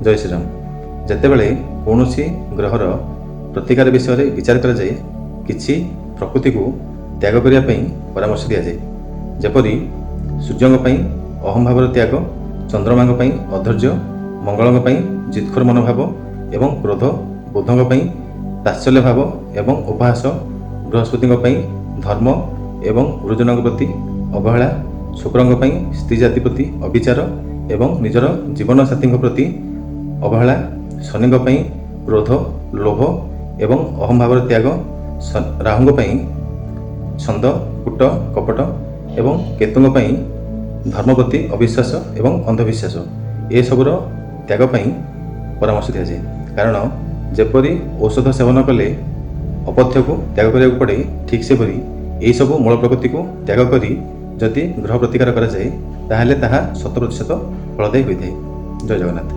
ଜୟ ଶ୍ରୀରାମ। ଯେତେବେଳେ କୌଣସି ଗ୍ରହର ପ୍ରତିକାର ବିଷୟରେ ବିଚାର କରାଯାଏ, କିଛି ପ୍ରକୃତିକୁ ତ୍ୟାଗ କରିବା ପାଇଁ ପରାମର୍ଶ ଦିଆଯାଏ। ଯେପରି ସୂର୍ଯ୍ୟଙ୍କ ପାଇଁ ଅହଂଭାବର ତ୍ୟାଗ, ଚନ୍ଦ୍ରମାଙ୍କ ପାଇଁ ଅଧୈର୍ଯ୍ୟ, ମଙ୍ଗଳଙ୍କ ପାଇଁ ଜିଦଖୋର ମନୋଭାବ ଏବଂ କ୍ରୋଧ, ବୁଧଙ୍କ ପାଇଁ ତାତ୍ସଲ୍ୟ ଭାବ ଏବଂ ଉପହାସ, ବୃହସ୍ପତିଙ୍କ ପାଇଁ ଧର୍ମ ଏବଂ ଗୁରୁଜନଙ୍କ ପ୍ରତି ଅବହେଳା, ଶୁକ୍ରଙ୍କ ପାଇଁ ସ୍ତ୍ରୀ ଜାତି ପ୍ରତି ଅବିଚାର ଏବଂ ନିଜର ଜୀବନସାଥୀଙ୍କ ପ୍ରତି ଅବହେଳା, ଶନିଙ୍କ ପାଇଁ କ୍ରୋଧ, ଲୋଭ ଏବଂ ଅହଂଭାବର ତ୍ୟାଗ, ରାହୁଙ୍କ ପାଇଁ ଛନ୍ଦ, କୂଟ, କପଟ ଏବଂ କେତୁଙ୍କ ପାଇଁ ଧର୍ମ ପ୍ରତି ଅବିଶ୍ୱାସ ଏବଂ ଅନ୍ଧବିଶ୍ୱାସ, ଏସବୁର ତ୍ୟାଗ ପାଇଁ ପରାମର୍ଶ ଦିଆଯାଏ। କାରଣ ଯେପରି ଔଷଧ ସେବନ କଲେ ଅପଥ୍ୟକୁ ତ୍ୟାଗ କରିବାକୁ ପଡ଼େ, ଠିକ୍ ସେପରି ଏହିସବୁ ମୂଳ ପ୍ରକୃତିକୁ ତ୍ୟାଗ କରି ଯଦି ଗ୍ରହ ପ୍ରତିକାର କରାଯାଏ, ତାହେଲେ ତାହା 100% ଫଳଦାୟୀ ହୋଇଥାଏ। ଜୟ ଜଗନ୍ନାଥ।